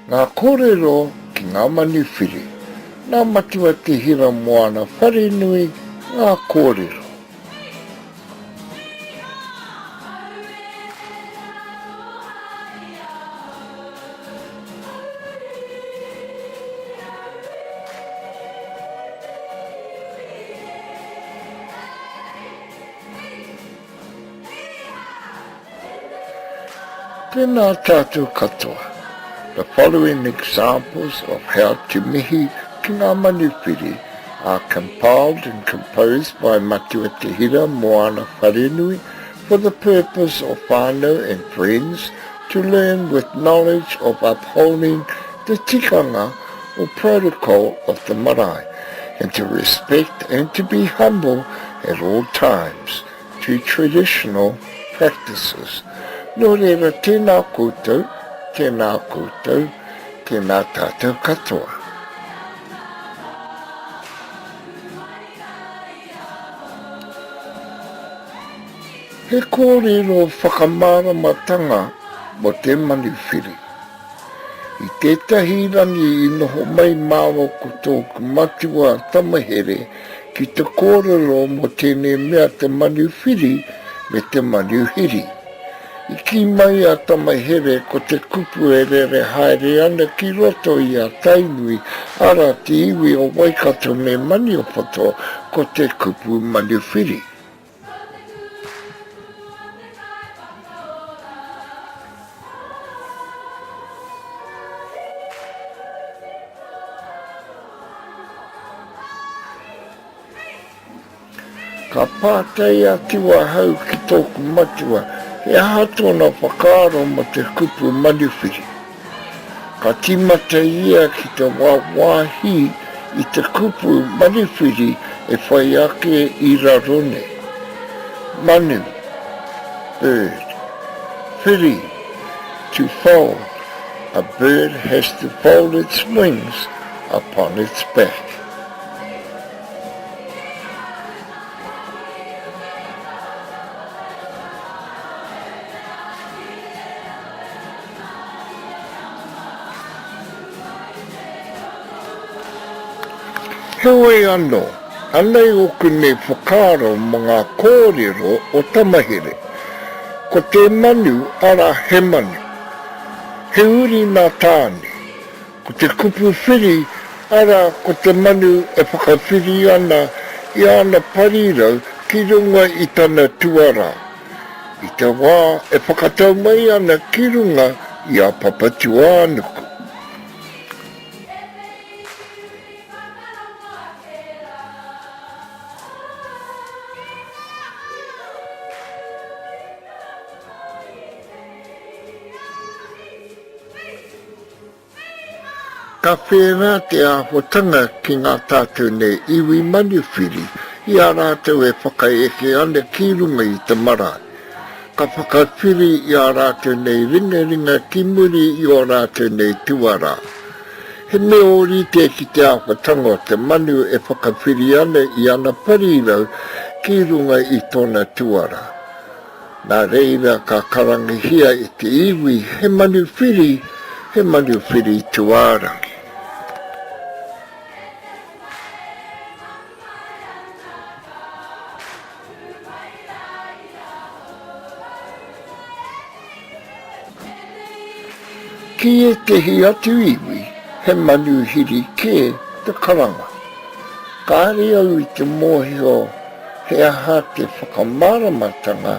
Ngā kōrero ki ngā manuwhiri. Nā Matua Te Hira Moana Wharenui ngā kōrero. Tēnā tātou katoa. The following examples of how to mihi ki ngā manuwhiri are compiled and composed by Matua Te Hira Moana Wharenui for the purpose of whānau and friends to learn with knowledge of upholding the tikanga or protocol of the marae and to respect and to be humble at all times to traditional practices. Nō reira, tēnā koutou, tēnā koutou, tēnā tātou katoa. He kōrero whakamāramatanga mō te manuwhiri. I tētahi rangi i noho mai māua ko tōku matua a Tamahere ki te kōrero mō tēnei mea te manuwhiri me te manuhiri. I kī mai a Tamahere ko te kupu e rere haere ana ki roto i a Tainui, arā te iwi o Waikato me Maniapoto, ko te kupu manuwhiri. Ka pātai atu ahau ki tōku matua he aha tōna whakaaro mō te kupu manuwhiri. Ka tīmata ia ki te wāwāhi i te kupu manuwhiri e whai ake i raro nei. Manu, bird. Whiri, to fold, a bird has to fold its wings upon its back. Heoi anō, anei ōku nei whakaaro mō ngā kōrero o Tamahere. Ko te manu, arā, he manu. He uri nā Tāne. Ko te kupu whiri, arā, ko te manu e whakawhiri ana i āna parirau ki runga i tana tuarā, i te wā e whakatau mai ana ki runga i a Papatūānuku. Ka whērā te āhuatanga ki ngā tātou nei iwi manuwhiri i a rātou e whakaeke ana ki runga i te marae. Ka whakawhiri i ā rātou nei ringaringa ki muri i ō rātou nei tuarā. He mea ōrite ki te āhuatanga o te manu e whakawhiri ana i ana parirau ki runga i tōna tuarā. Nā reira ka karangahia e te iwi he manuwhiri, he manuwhiri tuārangi. Ki ētehi atu iwi, he manuhiri kē te karanga. Kāre au i te mōhio he aha te whakamāramatanga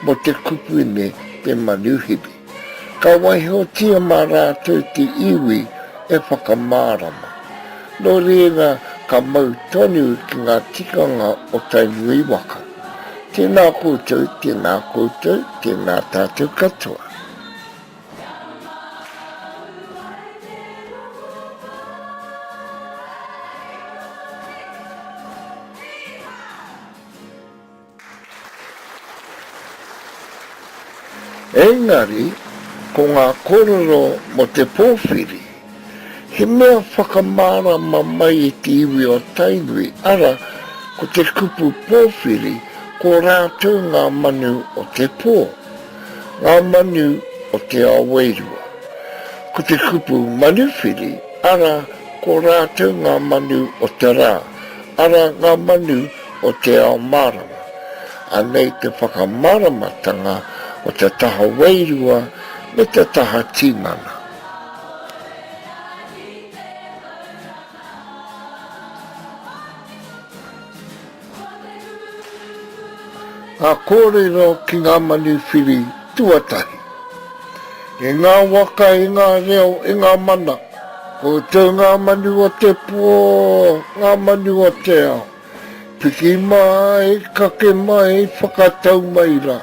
mō te kupu nei te manuhiri. Ka waihotia mā rātou te iwi e whakamārama. Nō reira ka mau tonu ki ngā tikanga o Tainui waka. Tēnā koutou, tēnā koutou, tēnā tātou katoa. Engari, ko ngā kōrero mō te pōwhiri, he mea whakamārama mai i te iwi o Tainui, ara, ko te kupu pōwhiri, ko rātou ngā manu o te pō, ngā manu o te ao wairua. Ko te kupu manuwhiri, arā, ko rātou ngā manu o te rā, arā, ngā manu o te ao mārama. Anei te whakamāramatanga o te taha wairua me te taha tinana. Ngā kōrero ki ngā manuwhiri tuatahi. I ngā waka, i ngā reo, i ngā mana. Koutou ngā manu o te pō, ngā manu o te ao. Piki mai, kake mai, whakatau mai rā.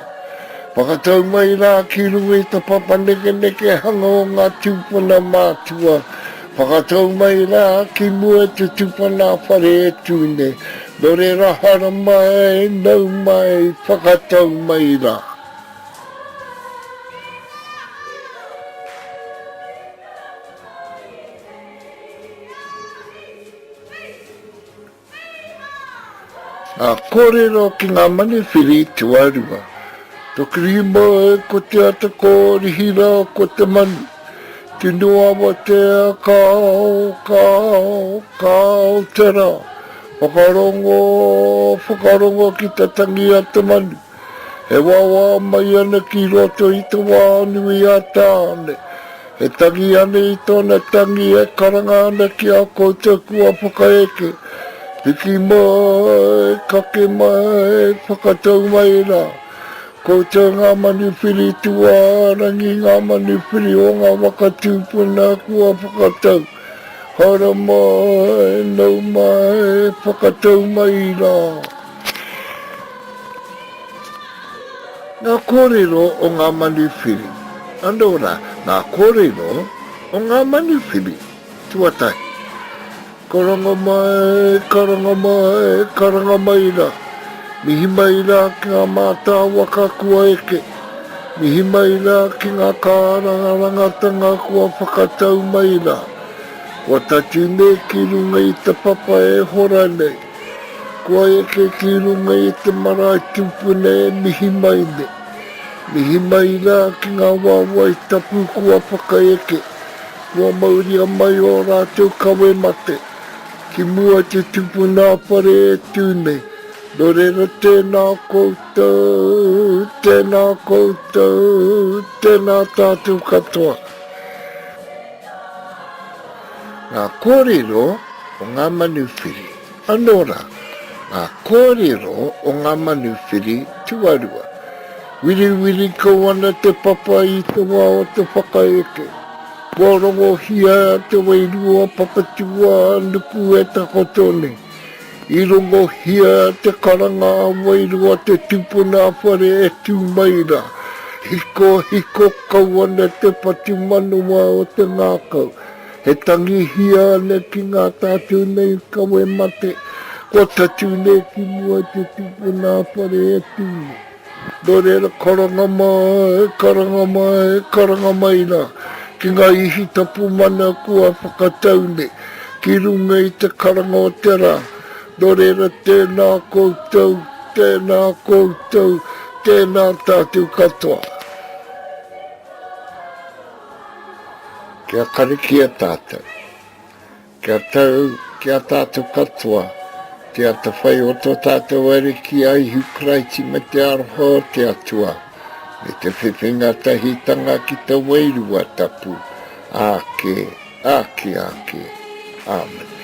Whakatau mai rā ki runga i te papa nekenekehanga o ngā tūpuna mātua. Whakatau mai rā ki mua i te tupana whare e tū nei. Nō reira haramai, nau mai, whakatau mai rā. Ngā kōrero ki ngā manuwhiri tuarua. Tokirima ko te ata kōrihi rā ko te manu. Tino awatea ka ao, ka ao, ka ao te rā. Whakarongo, whakarongo ki te tangi a te manu. E wawā mai ana ki roto i te wā nui a Tāne. E tangi ana i tōna tangi e karanga ana ki a koutou kua whakaeke. Piki mai, kake mai, whakatau mai rā. Koutou ngā manuwhiri tūārangi, ngā manuwhiri o ngā waka tūpuna kua whakatau. Haere mai, nau mai, whakatau mai rā. Ngā kōrero o ngā manuwhiri. Anō rā, ngā kōrero o ngā manuwhiri. Tuatahi, Karanga mai, karanga mai, karanga mai rā. Mihi mai rā ki ngā mātāwaka kua eke. Mihi mai rā ki ngā kārangarangatanga kua whakatau mai rā. Kua tatū nei ki runga i te papa e hora nei. Kua eke ki runga i te marae tupuna e mihi mai nei. Mihi mai rā ki ngā waewae tapu kua whakaeke, kua mauria mai ō rātou kawe mate, ki mua te tupuna whare e tū nei. Nō reira tēnā koutou, tēnā koutou, tēnā tātou katoa. Ngā kōrero o ngā manuwhiri. Anō rā, ngā kōrero o ngā manuwhiri tuarua. Wiriwiri kau ana te papa i te wā o te whakaeke. Kua rongohia te wairua Papatūānuku e takoto nei. I rongohia te karanga a wairua te tupuna whare e tū mai rā. Hikohiko kau ana te whatumanawa o te ngākau. E tangihia ana ki ngā tātou nei kawe mate, kua tatū nei ki mua i te tupuna whare e tū nei. Nō reira, karanga mai, karanga mai, karanga mai rā, ki ngā ihi tapu mana kua whakatau nei, ki runga i te karanga o te rā. Nō reira, tēnā koutou, tēnā koutou, tēnā tātou katoa. Kia karakia tātou. Kia tau ki a tātou katoa te atawhai o tō tātou Ariki a Ihu Karaiti me te aroha o te Atua, me te whiwhinga tahitanga ki te Wairua Tapu, āke, āke, āke. Āmine.